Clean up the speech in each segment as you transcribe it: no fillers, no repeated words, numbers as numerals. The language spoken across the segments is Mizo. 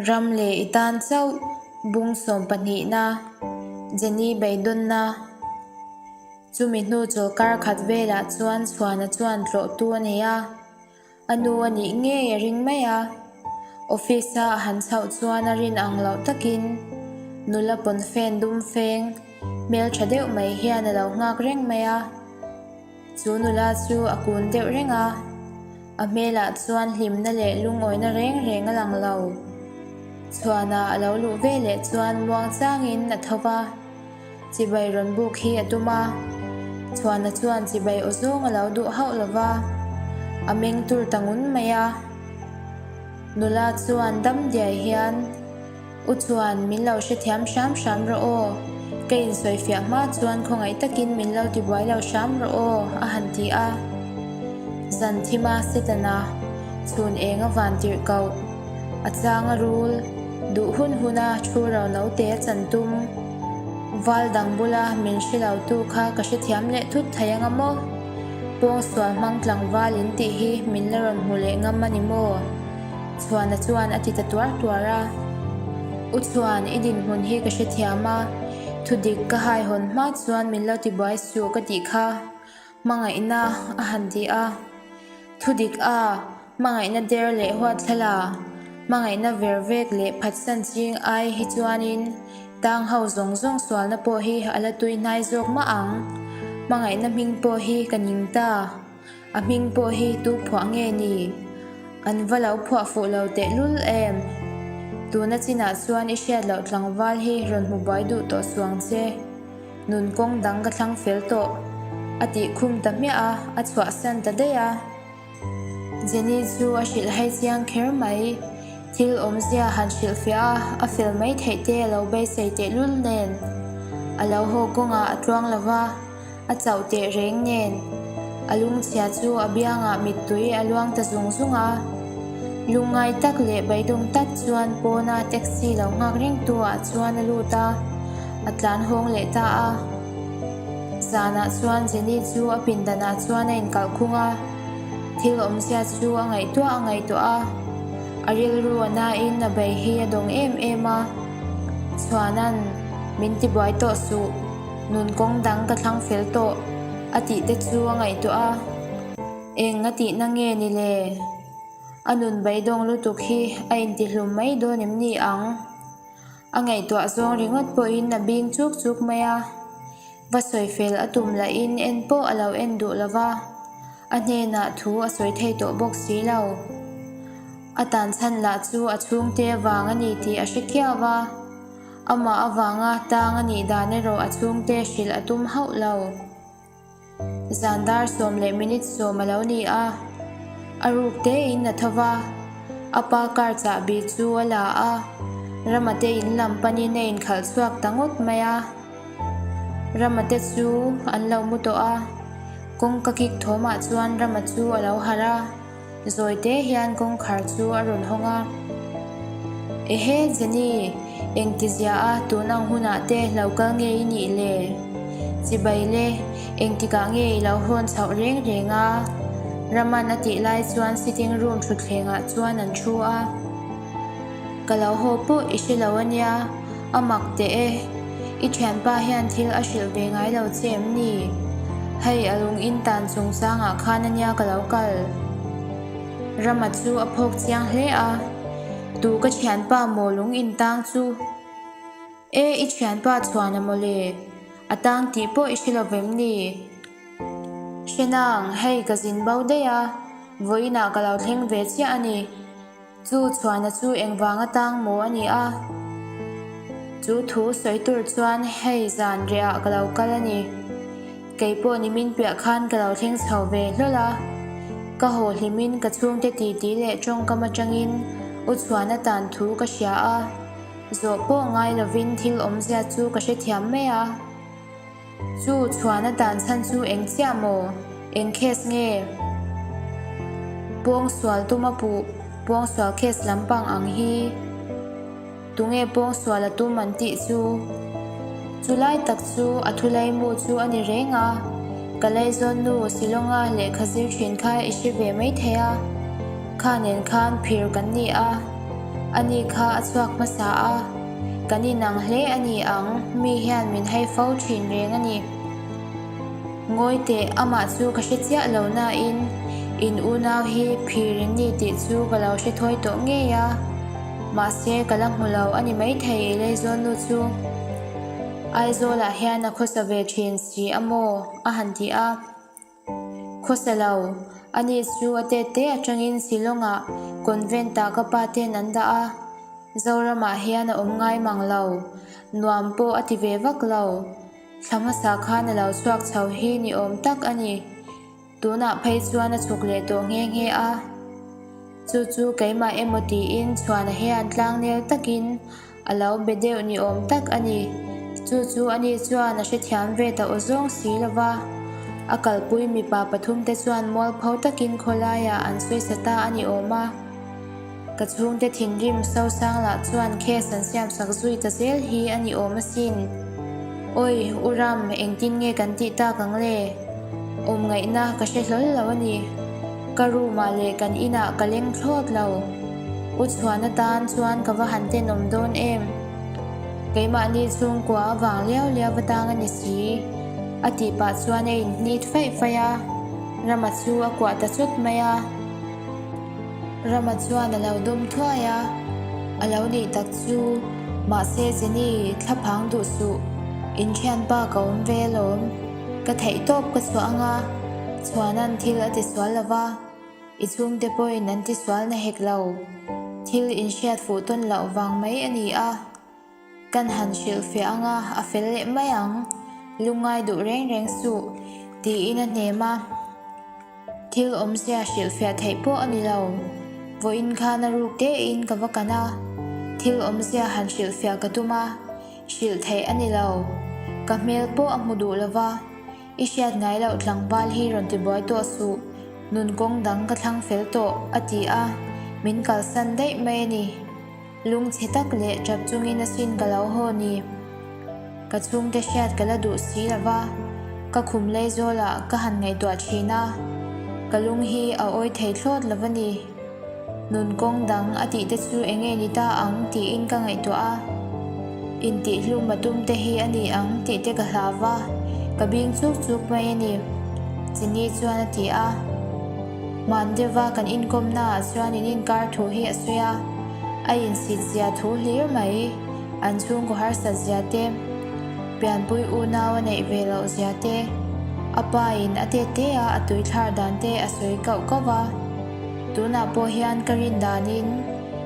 Ram leh i tan chauh bung sawm pahnihna, Jenny beidawnna. Chumi hnu chawlkar khat velah chuan Chhuana chuan tlawhtu a nei a, a nu a nih ngei a ring mai a. Office-a a han chhoh chuan a rin ang loh takin nula pawnfen dum feng hmeltha deuh mai hian a lo nghak reng mai a. Chu nula chu a kun deuh reng a, a hmelah chuan hlimna leh lungawina reng reng a lang lo. Chhuana a lo luh ve leh chuan muang changin a tho va, chibai rawn buk hi a tum a. Chhuana chuan chibai aw zawng a lo duh hauh lo va, a meng tur ta ngun mai a. Nula chuan dam diai hian. U chuan min lo hrethiam hram hram rawh aw, ka insawifiah hma chuan khawngaih takin min lo tibuai lo hram rawh aw, a han ti a. Zan thima Setana chhun eng a van tirh koh, a chang a rul, duh hun huna thu ro note a chan tum. Val dang bula min hre lo tu kha ka hrethiam leh thut thei anga maw? Pawngsual hmang tlangval in tih hi min la rawn hmu leh ngam a ni maw? Chhuana chuan a ti ta tuar tuar a. U Chhuan, i dinhmun hi ka hrethiam a, thudik ka haihawn hma chuan min lo tibuai suh ka tih kha, hmangaihna a han ti a. Thudik a, hmangaihna der leh huatthlala, hmangaihna ver vek leh phatsan ching ai hi chuanin tang ho zawng zawng sualna pawh hi a la tui hnai zawk mah ang. Hmangaihna hming pawh hi ka ning ta. A hming pawh hi tu phuah nge ni? An va lo phuah fuh lo tehlul em? Tuna chinah chuan i hriat loh tlangval hi rawn hmu buai duh tawh suang che. Nun kawng dang ka thlang fel tawh. A tih khum ta hmiah a, a chhuahsan ta daih a. Jenny chu a hrilh hai chiang kher mai. Thil awmzia han hrilhfiah a, a fel mai theih te a lo beisei tehlul nen. A lo haw kawngah a tluang lo va. A chauh teh reng nen, a lungchhia chu a biangah mittui a luang ta zung zung a. Lungngai tak leh beidawng tak chuan pawna taxi lo nghak reng tu ah chuan a lut a, a tlan hawng leh ta a. Zanah chuan Jenny chu a pindanah chuan a inkalh khung a, thil awmzia chu a ngaihtuah a ngaihtuah a, a rilru a nain a bei hi a dawng em em a. Chhuanan, Min tibuai tawh suh. Nun kawng dang ka thlang fel tawh a tih te chu a ngaihtuah a, eng a tihna nge ni le? A nun beidawng lutuk hi a intihlum mai dawn em ni ang? A ngaihtuah zawng ringawt pawhin a bing chuk chuk mai a, va sawi fel a tum lahin en pawh a lo en duh lo va, a hnenah thu a sawi thei tawh bawk si lo. A tanchhan lah chu a chhungte vang a ni tih a hre khiau va. Amah avanga tang a nih dan erawh a chhungte hrilh a tum hauh lo. Zan dar 10 leh minute 10 a lo ni a, a ruk tein a tho va, a pa car chahbi chu a la a, Rama te in lam panin a inkhalh chhuak ta ngawt mai a. Rama te chu an lo mu tawh a, kawngka kik thawmah chuan Rama chu a lo harh a. Zawi te hian kawngkhar chu a rawn hawng a. Ehe Jenny, engti zia a tun ang hunah te lo kal nge i nih le? Chibai le, engtikah nge i lo hawn chhoh reng reng a? Raman a tih lai chuan sitting room thutthlengah chuan an thu a. Ka lo haw pawh i hre lo a nia, a mak teh e. I thianpa hian thil a hrilh ve ngai lo che em ni? Hei a lung in tan chungchangah khan a nia ka lo kal. Rama chu a phawk chiang hle a, Tu ka thianpa maw lung in tang chu? E i thianpa chhuan a maw le? A tang tih pawh i hre lo vem ni? Hre nang, hei ka zin bo daih a, vawiinah ka lo thleng ve chiah a ni. Chu chhuahna chu engvang atang maw a ni a? Chu thu sawi tur chuan hei zan rehah ka lo kal a ni. Kei pawh nimin piah khan ka lo thleng chho ve hlawl a. Ka haw hlimin ka chhungte titi leh tawngkam atangin u chhuahna tan thu ka hria a. Zawh pawh ngai lovin thil awmzia chu ka hrethiam mai a. Chu chhuan a tan chhan chu eng chiah maw? Eng case nge? Pawngsual tum a puh, pawngsual case lampang ang hi. Tunge pawngsual a tum an tih chu? Chu lai tak chu a thulaimu chu a ni reng a, ka laizawn nu Shillonga lehkha zir thin kha i hre ve mai thei a, kha nen khan phir kan ni a. Ani kha a chhuak hmasa a, kan inang hle a ni ang, mi hian min hei fo thin reng a ni. Ngawi teh, amah chu ka hre chiah lo nain in unau hi phir in ni tih chu ka lo hre thawi tawh ngei a, mahse ka la hmu lo a ni maithei i Leizawnnu chu. Aizawlah hian a khawsa ve thin si a maw? a han ti a. Khawsa lo, ani chu a tet te atangin Shillong-ah convent-ah ka pa ten an dah a, Zoramah hian a awm ngai mang lo, nuam pawh a ti ve vak lo. Thla hmasa khan a lo chhuak chho hi ni awm tak a ni. Tunah phei chuan a chhuk leh tawh nghe nghe a. Chu chu keimah emaw tiin Chhuana hian tlangnel takin A lo be deuh ni awm tak a ni. Chu chu ani chuan a hrethiam ve ta aw zawng si lo va. A kalpui mipa pathumte chuan mualpho takin khawlaiah an sawisa ta a ni awm a. Ka chhungte thinrim sosang lah chuan case an siamsak zui ta zel hi a ni awm asin. Awi, U Ram, engtin nge kan tih tak ang le? Awm ngaihna ka hre hlawl lo a ni. Ka room ah leh kan inah ka leng thlawt lo. U chhuan atan chuan ka va han tenawm dawn em? Keimahni chhungkua avang liau liau va tang a ni si. A tih pah chuan a inhnit faih faih a, Rama chu a kuah ta chawt mai a. Rama chuan a lo dawm thuai a, a lo nih tak chu, mahse Jenny thlaphang duh suh, in thianpa ka awm ve alawm, ka theih tawp ka chhuah anga, Chhuanan thil a ti sual lo va, i chhungte pawhin an ti sual na hek lo, thil in hriat fuh tawn loh vang mai a ni a. Kan han hrilhfiah anga a fel leh mai ang, lungngai duh reng reng suh, tiin a hnem a. Thil awmzia hrilhfiah theih pawh a ni lo. Vawiin khan a ruk tein ka va kan a, thil awmzia han hrilhfiah ka tum a, hrilh theih a ni lo. Ka hmel pawh a hmu duh lo va, I hriat ngai loh tlangval hi rawn ti buai tawh suh, nun kawng dang ka thlang fel tawh, a ti a, min kalsan daih mai a ni. Lungchhe tak leh tap chungin asin ka lo haw ni. Ka chhungte hriat ka la duh si lo va, ka khum lei zawlah ka han ngaihtuah thin a, ka lung hi a awi thei thlawt lo va ni. Nun kawng dang a tih te chu eng nge ni ta ang tiin ka ngaihtuah a, intihhlum a tum te hi a ni ang tih te ka hlau va, ka bing chuk chuk mai a ni, Chini chuan a ti a. Hman deuha kan inkawmnaah chuan in inkar thu hi a sawi a, a insit zia thu hlir mai, an chhungkaw harsat zia te, pianpui unau a neih ve loh zia te, a pa in a tet te a a tui thlar dan te a sawi kauh kauh va. Tunah pawh hian ka rin danin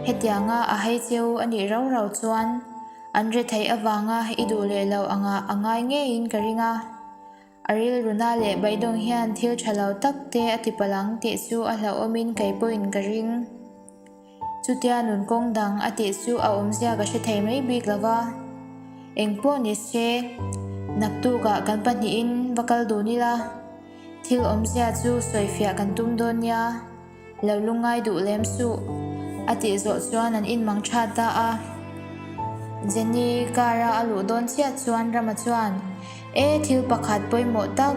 hetianga a hei cheu a nih rau rau chuan an retheih avanga i duh leh loh angah a ngai ngeiin ka ring a. A rilruna leh beidawng hian thil tha lo tak te a ti palh ang tih chu a hlauhawmin kei pawhin ka ring. Chutia nun kawng dang a tih chu a awmzia ka hre thei mai bik lo va. Eng pawh ni se, naktukah kan pahnihin va kal dun ila, thil awmzia chu sawifiah kan tum dawn nia. Lo lungngai duh lem suh, a tih zawh chuan an inmang tha ta a. Jenny car a a luh dawn chiah chuan Rama chuan, E, thil pakhat pawimawh tak,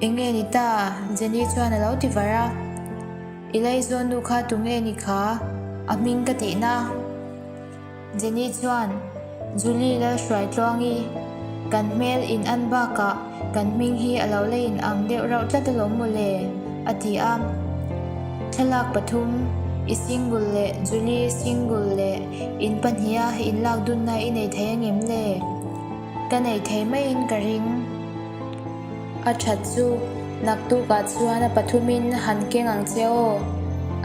eng nge ni ta? Jenny chuan a lo ti var a. I laizawn nu kha tu nge ni kha? A hming ka tihna. Jenny chuan, Julie Lalhruaitluangi, kan hmel in an bakah kan hming hi a lo la in ang deuh rauh tlat alawm mawle, a ti a. Thlalak pathum, i single leh Julie single leh in pahniha inlak dunna i nei thei angem le? Ka nei thei maiin ka ring. A that chu, naktukah chuan a pathumin han keng ang che aw,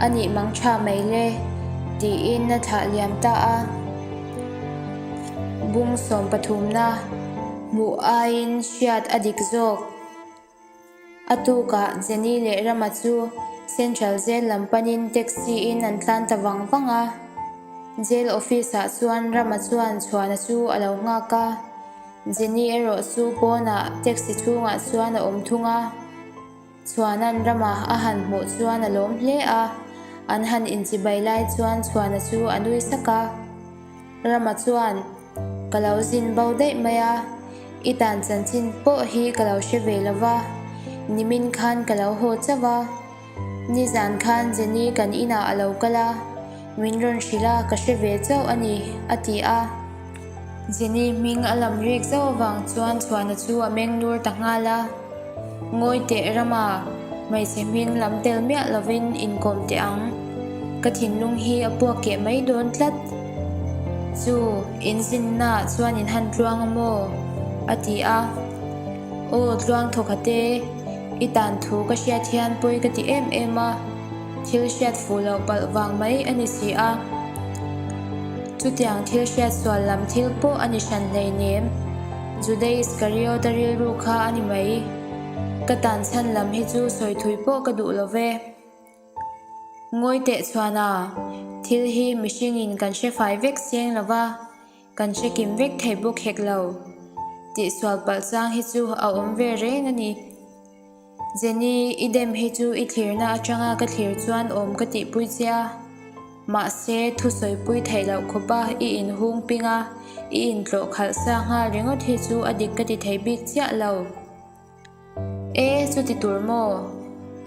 a nih mang tha mai le, tiin a thlah liam ta a. Bung sawm pathumna hmuh aiin hriat a dik zawk. A tukah Jenny leh Rama chu Central Jail lam panin taxi in an tlan ta vang vang a. Jail office ah chuan Rama chuan Chhuana chu a lo nghak a. Jenny erawh chu pawnah taxi chhungah chuan a awm thung a, Chhuana'n rama a han hmuh chuan a lawm hle a, an han inchibai lai chuan Chhuana chu a nui sak a. Rama chuan, Ka lo zin bo daih mai a, i tan chanchin pawh hi ka lo hre ve lo va, nimin khan ka lo haw chauh a, nizan khan Jenny kan inah a lo kal a. Min rawn hrilh a, ka hre ve chauh a ni, a ti a. Jenny hming a lam rik zauh avang chuan Chhuana chu a meng nur ta nghal a. Ngawi teh Rama, hmeichhe hming lam tel miah lovin inkawm teh ang. Ka thinlung hi a puak keh mai dawn tlat. Chu, in zinnaah chuan in han tluang a maw? a ti a. Aw tluang thawkhate, i tan thu ka hriat hian pawi ka ti em em a. Thil hriat fuh loh palh vang mai a ni si a. Chutiang thil hriat sual lam thil pawh a ni hran hleinem. Juda Iskariota rilru kha a ni mai. Ka tan chhan lam hi chu sawi thui pawh ka duh lo ve. Ngawi teh chhuana, thil hi mihringin kan hre fai vek seng lo va, kan hre kim vek thei bawk hek lo. Tihsual palh chang hi chu a awm ve reng a ni. Jenny, i dem hi chu i thlirna atanga ka thlir chuan awm ka tihpui che a. Mahse, thusawipui theih loh khawpa i inhung ping a, i intlawh khalh sa nghal ringawt hi chu a dik ka ti thei bik chiah lo. E, chuti tur maw?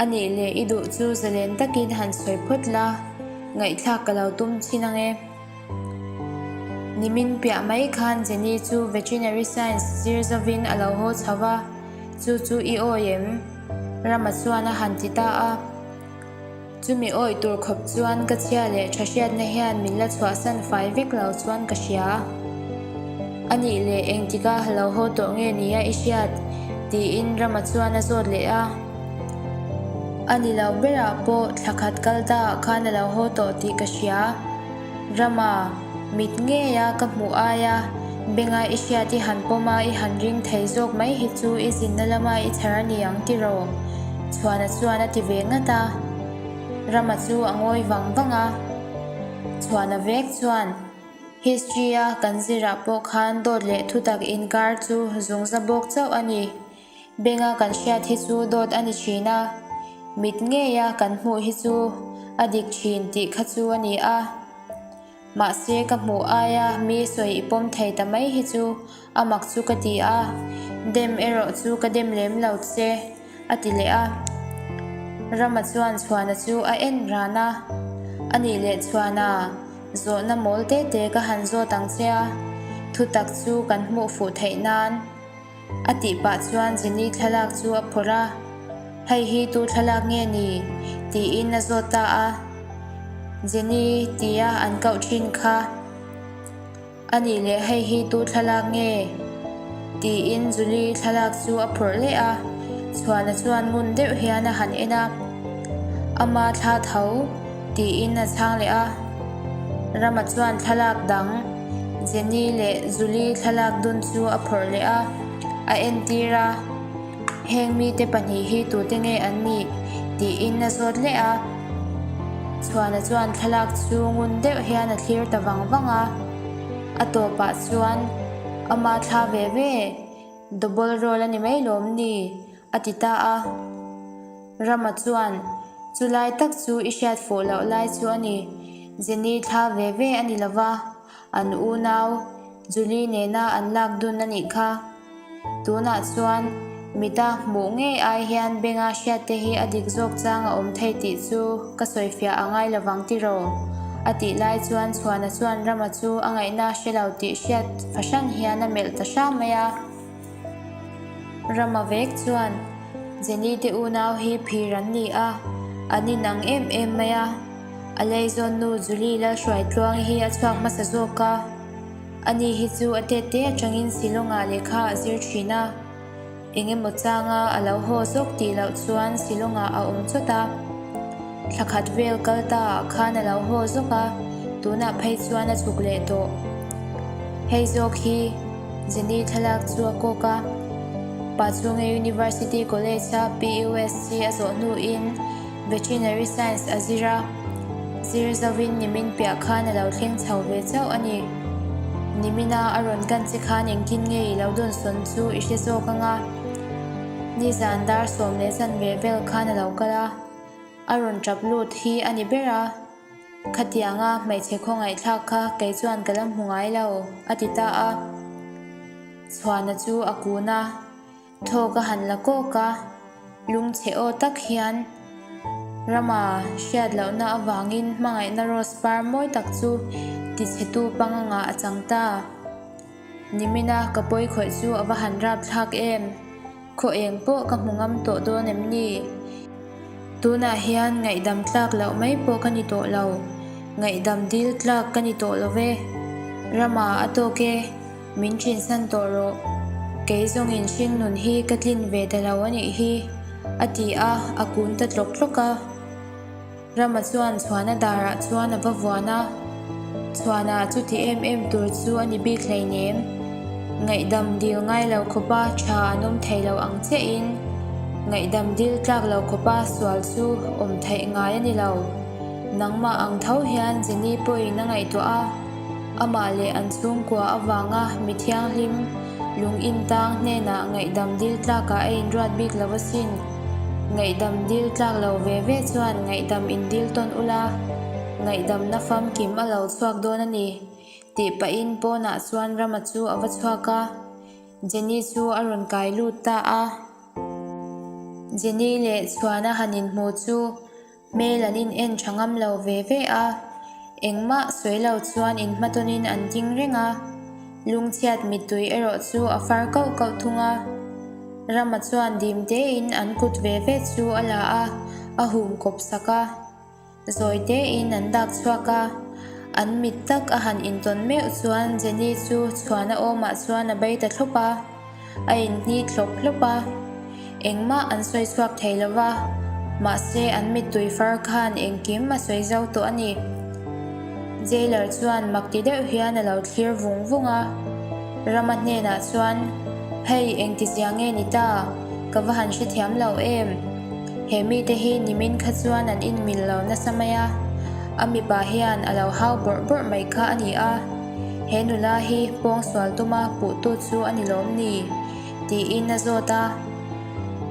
A nih leh i duh chu zalen takin han sawi phawt la, ngaihthlak ka lo tum chin ang e. Nimin piah mai khan Jenny chu Veterinary Science zir zovin a lo haw chho va. Chu chu i awi em? Rama chuan a han ti ta a. Chumi awi tur khawp chuan ka chhia leh tha hriatna hian min la chhuahsan fai vek lo chuan ka hria. A nih leh engtika lo haw tawh nge nia i hriat? tiin Rama chuan a zawt leh a. A ni lo berah pawh thla khat kal ta ah khan a lo haw tawh tih ka hria. Rama, mit ngeia ka hmuh aia benga i hriat i han pawm a i han ring thei zawk mai hi chu i zinna lama i chhar a ni ang tiraw? Chhuana chuan a ti ve ngat a. Rama chu a ngawi vang vang a. Chhuana vek chuan, History-a kan zirah pawh khan dawt leh thutak inkar chu zungza bawk chauh a ni. Benga kan hriat hi chu dawt a ni thin a, mit ngeia kan hmuh hi chu a dik thin tih kha chu a ni a. Mahse ka hmuh aia mi sawi i pawm thei ta mai hi chu a mak chu ka ti a, dem erawh chu ka dem lem lo che, a ti leh a. Rama chuan Chhuana chu a en ran a, A nih leh Chhuana, zawhna mawl te te ka han zawt ang che a, thutak chu kan hmuh fuh theih nan. A tih pah chuan Jenny thlalak chu a phawrh a, Hei hi tu thlalak nge ni? tiin a zawt ta a. Jenny tia an koh thin kha. A nih leh hei hi tu thlalak nge? tiin Julie thlalak chu a phawrh leh a, Chhuana chuan ngun deuh hian a han en a. Ama thla tho. Tiin a chhang leh a. Rama chuan thlalak dang Jenny leh Julie thlalak dun chu a phawrh leh a, a entir a. Heng mite pahnih hi tute nge an nih? tiin a zawt leh a. Chhuana chuan thlalak chu ngun deuh hian a thlir ta vang vang a. A tawpah chuan ama thla ve ve, double role a ni mai lawm ni? a ti ta a. Rama chuan, Chu lai tak chu i hriat fuh loh lai chu a ni. Jenny thla ve ve a ni lo va, an unau Julie nena an lak dun a nih kha. Tunah chuan mita hmuh ngei ai hian benga hriat te hi a dik zawk chang a awm thei tih chu ka sawifiah a ngai lovang tiraw? a tih lai chuan Chhuana chuan Rama chu a ngaihna hre lo tih hriat fahran hian a melh ta hram mai a. Rama vek chuan Jenny te unau hi phir an ni a, an inang em em mai a. A leizawnnu Julie Lalhruaitluangi hi a chhuak hmasa zawk a. Ani hi chu a tet te atangin Shillong-ah lehkha a zir thin a. Eng emaw changa a lo haw zawk tih loh chuan Shillong-ah a awm chawt a. Thla khat vel kal ta ah khan a lo haw zawk a, tunah phei chuan a chhuk leh tawh. Hei zawk hi Jenny thlalak chu a kawk a, Pa chhunga University College-a PUSC a zawh hnuin Veterinary Science a zir a, zir zovin nimin piah khan a lo thleng chho ve chauh a ni. Nimina a rawn kan che khan engtin nge i lo dawnsawn chu i hre zawk ang a. Nizan dar 10 leh vel khan a lo kal a, a rawn tap lut hi a ni ber a. Khatianga hmeichhe khawngaihthlak kha kei chuan ka la hmu ngai lo, a ti ta a. Chhuana chu a kun a, thawk a han la kawk a, lungchhe aw tak hian. Rama hriat lohna avangin hmangaihna rose par mawi tak chu tichhetu pangangah a chang ta. Nimina ka pawi khawih chu a va han rap thlak em! Khaw eng pawh ka hmu ngam tawh dawn em ni? Tunah hian ngaihdam tlak loh mai pawh ka ni tawh lo. Ngaihdam dil tlak ka ni tawh lo ve. Rama a tawk e, min ṭhinsan tawh rawh. Kei zawngin hringnun hi ka tlin ve ta lo a nih hi, a ti a, a kun ta tlawk tlawk a. Rama chuan Chhuana darah chuan a va vuan a, Chhuana chuti em em tur chu a ni bik hleinem. Ngaihdam dil ngai lo khawpa tha an awm thei lo ang chiahin ngaihdam dil tlak lo khawpa sual chu awm theih ngai a ni lo. Nangmah ang tho hian Jenny pawhin a ngaihtuah a, amah leh an chhungkua avanga mi thianghlim lung intang hnenah ngaihdam dil tlakah a inruat bik lo asin. Ngaihdam dil tlak lo ve ve chuan ngaihdam in dil tawn ula, ngaihdamna famkim a lo chhuak dawn a ni, tih pahin pawnah chuan Rama chu a va chhuak a, Jenny chu a rawn kai lut ta a. Jenny leh Chhuana han inhmu chu Hmel an in en tha ngam lo ve ve a, engmah sawi lo chuan in hmatawnin an ding reng a, lungchhiat mittui erawh chu a far kauh kauh thung a. Rama chuan dim tein an kut ve ve chu a la a, a hum kawp sak a. Zawi tein an dak chhuak a, an mit tak a han intawn meuh chuan Jenny chu chhuana awmah chuan a bei ta thlawp a. A inhni thlawp hlawp a, engmah an sawi chhuak thei lo va, mahse an mittui far khan engkim a sawi zo tawh a ni. Jailer chuan mak ti deuh hian a lo thlir vung vung a, Rama hnenah chuan, Hei engtizia nge ni ta? Ka va han hrethiam lo em? He mite hi nimin kha chuan an inmil lo nasa mai a, a mipa hian a lo hau bawrh bawrh mai kha a ni a. He nula hi pawngsual tuma puhtu chu a ni lawm ni? tiin a zawt a.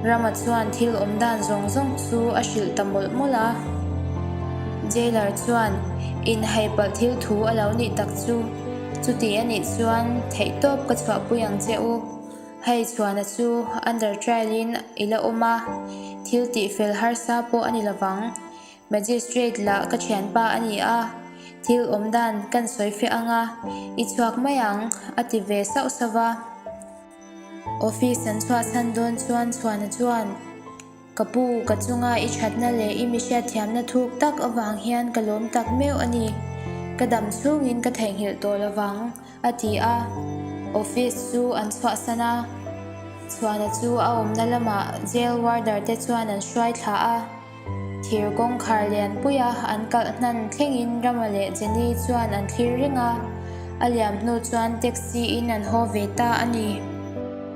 Rama chuan thil awm dan zawng zawng chu a hrilh ta mawlh mawlh a. Jailer chuan inhai palh thil thu a lo nih tak chu, chuti a nih chuan theihtawp ka chhuahpui ang che u. Hei chhuana chu under trial in i la awm a, thil tihfel harsa pawh a ni lovang. Magistrate lah ka thianpa a ni a, thil awm dan kan sawi fiah ang a, i chhuak mai ang, a ti ve sauh sauh va. Office an chhuahchhan dawn chuan Chhuana chuan, Ka pu, ka chunga i thatna leh i mi hriatthiamna thuk tak avang hian ka lawm tak meuh a ni. Ka dam chhungin ka theihnghilh tawh lovang, a ti a. Office chu an chhuahsan a, Chhuana chu a awmna lamah jail warder te chuan an hruai thla a. Thir kawngkhar lianpuia an kalh hnan thlengin Rama leh Jenny chuan an thlir reng a, a liam hnu chuan taxi in an haw ve ta a ni.